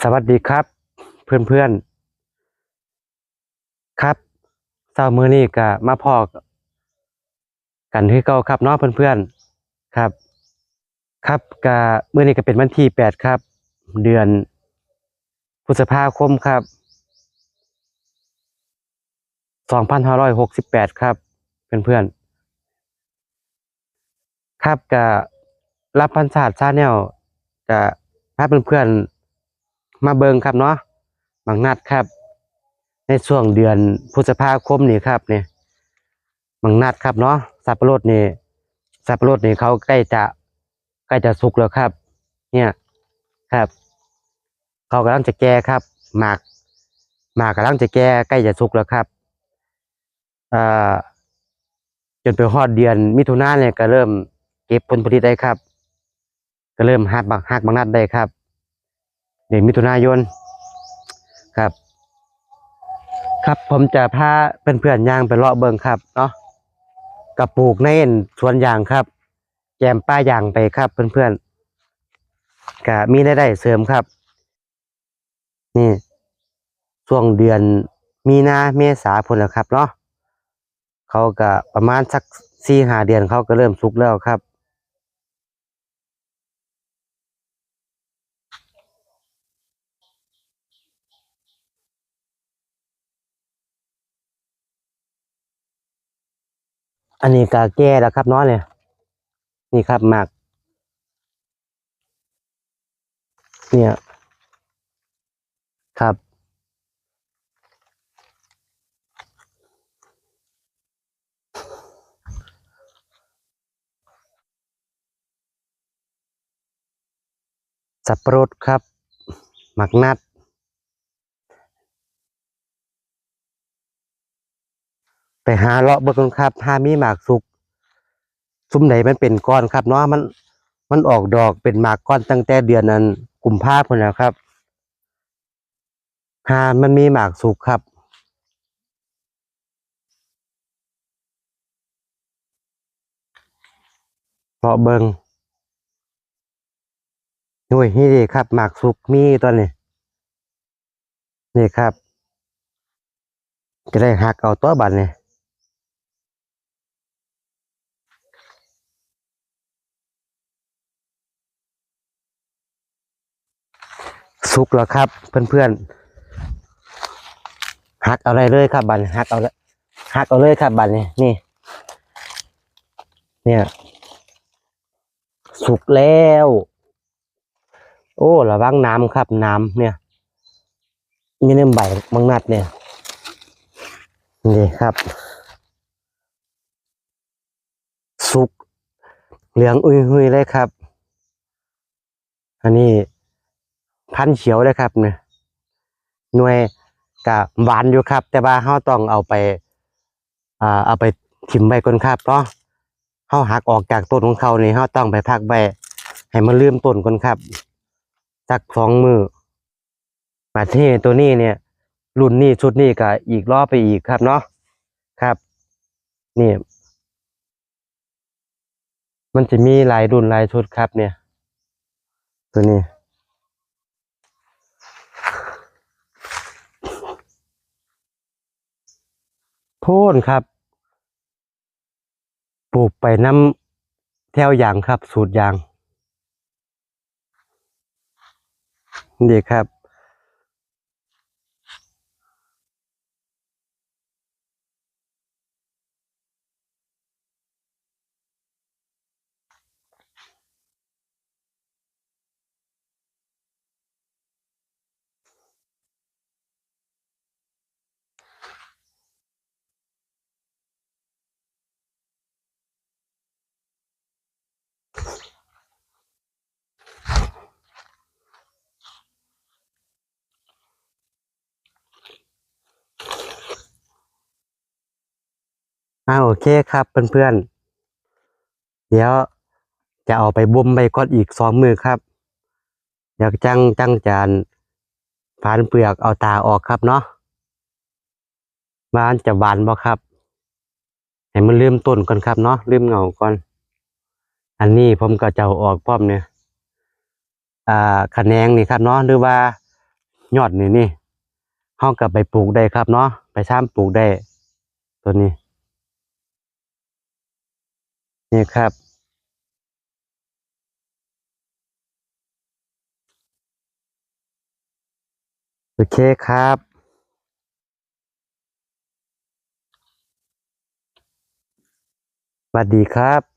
ສະຫວັດດີຄັບເພື່ອນໆ ຄັບ ເຊົ້າມື້ນີ້ກະມາພໍ້ກັນຄືເກົ່າຄັບເນາະເພື່ອນໆ ຄັບ ຄັບ ກະມື້ນີ້ກະເປັນວັນທີແປດຄັບ ເດືອນພຶດສະພາຄົມຄັບ ສອງພັນຫ້າຮ້ອຍຫົກສິບແປດຄັບເພື່ອນໆ ຄັບ ກະລັບພັນສາດຊາແນວ ກະພາເພື່ອນໆມາເບິ່ງຄັບເນາະ ໝາກນັດຄັບ ໃນຊ່ວງເດືອນພຶດສະພາຄົມນີ້ຄັບ ນີ້ ໝາກນັດຄັບເນາະ ສັບປະລົດນີ້ ສັບປະລົດນີ້ເຂົາໃກ້ຈະ ໃກ້ຈະສຸກແລ້ວຄັບ ເນີ້ຍ ຄັບ ເຂົາກຳລັງຈະແກ່ຄັບ ໝາກ ໝາກກຳລັງຈະແກ່ ໃກ້ຈະສຸກແລ້ວຄັບ ເອີ ຈົນໄປຮອດເດືອນມິຖຸນານີ້ກະເລີ່ມເກັບຜົນຜະລິດໄດ້ຄັບ ກະເລີ່ມຫັກບັກ ຫັກບັກນັດໄດ້ຄັບ ເດືອນມິຖຸນາຍົນຄັບ ຄັບ ຜົມຈະພາເພື່ອນໆຍ່າງໄປເລາະເບິ່ງຄັບເນາະ ກະປູກໃນສວນຢາງຄັບ ແກມປ່າຢາງໄປຄັບເພື່ອນໆ ກະມີລາຍໄດ້ເສີມຄັບ ນີ້ ຊ່ວງເດືອນມີນາເມສາພຸ້ນແຫຼະຄັບເນາະ ເຂົາກະປະມານສັກສີ່ຫ້າເດືອນ ເຂົາກະເລີ່ມສຸກແລ້ວຄັບ ອັນນີ້ກະແກ່ແລ້ວຄັບເນາະ ນີ້ ນີ້ຄັບ ໝາກ ເນີ້ຍ ຄັບ ສັບປະລົດຄັບ ໝາກນັດ ໄປຫາເລາະເບິ່ງກ່ອນຄັບ ຫາມີໝາກສຸກ ຊຸມໃດມັນເປັນກ່ອນຄັບເນາະ ມັນ ມັນອອກດອກເປັນໝາກກ່ອນຕັ້ງແຕ່ເດືອນ ອັນ ກຸມພາພຸ້ນແຫຼະຄັບ ຫາມັນມີໝາກສຸກຄັບ ເລາະເບິ່ງ ໂອ້ຍ ນີ້ເດ້ຄັບ ໝາກສຸກມີຕອນນີ້ ນີ້ຄັບ ຈະໄດ້ຫັກເອົາຕົວະບາດນີ້ ສຸກແລ້ວຄັບເພື່ອນໆ ຫັກເອົາໄດ້ເລີຍຄັບ ບາດນີ້ຫັກເອົາ ຫັກເອົາເລີຍຄັບ ບາດນີ້ ນີ້ ເນີ້ຍ ສຸກແລ້ວ ໂອ້ ລະວັງໜາມຄັບ ໜາມເນີ້ຍ ຢູ່ໃນໃບໝາກນັດເນີ້ຍ ນີ້ຄັບ ສຸກເຫຼືອງອຸຍຫຸຍເລີຍຄັບ ອັນນີ້ພັນຂຽວເລີຍຄັບນີ້ ໜ່ວຍກະຫວານຢູ່ຄັບ ແຕ່ວ່າເຮົາຕ້ອງເອົາໄປ ອ່າ ເອົາໄປຖິ້ມໄວ້ກ່ອນຄັບເນາະ ເຮົາຫັກອອກຈາກຕົ້ນຂອງເຂົານີ້ ເຮົາຕ້ອງໄປພັກໄວ້ໃຫ້ມັນລືມຕົ້ນກ່ອນຄັບ ຈັກສອງມື້ ບາດນີ້ໂຕນີ້ເນີ້ຍ ລຸ້ນນີ້ຊຸດນີ້ກະອີກລໍໄປອີກຄັບເນາະ ຄັບ ນີ້ ມັນຈະມີຫຼາຍລຸ້ນຫຼາຍຊຸດຄັບເນີ້ຍ ໂຕນີ້ ໂພນຄັບ ປູກໄປນຳແຖວຢາງຄັບ ສູດຢາງ ນີ້ຄັບ. ອາ ໂອເຄຄັບເພື່ອນໆ ດຽວຈະເອົາໄປບົ່ມໄວ້ກ່ອນອີກສອງມື້ຄັບ ດຽວຈັ່ງ ຈັ່ງຈະ ອັນ ຝານເປືອກເອົາຕາອອກຄັບເນາະ ວ່າມັນຈະຫວານບໍ່ຄັບ ໃຫ້ມັນລືມຕົ້ນກ່ອນຄັບເນາະ ລືມເຫງົ້າກ່ອນ ອັນນີ້ຜົມກະຈະເອົາອອກພ້ອມນີ້ ອ່າ ຂະແໜງນີ້ຄັບເນາະ ຫຼືວ່າ ຍອດນີ້ນີ້ เฮาก็ไปปลูกได้ครับเนาะ ไปซามปลูกได้ ตัวนี้ นี่ครับ โอเคครับ สวัสดีครับ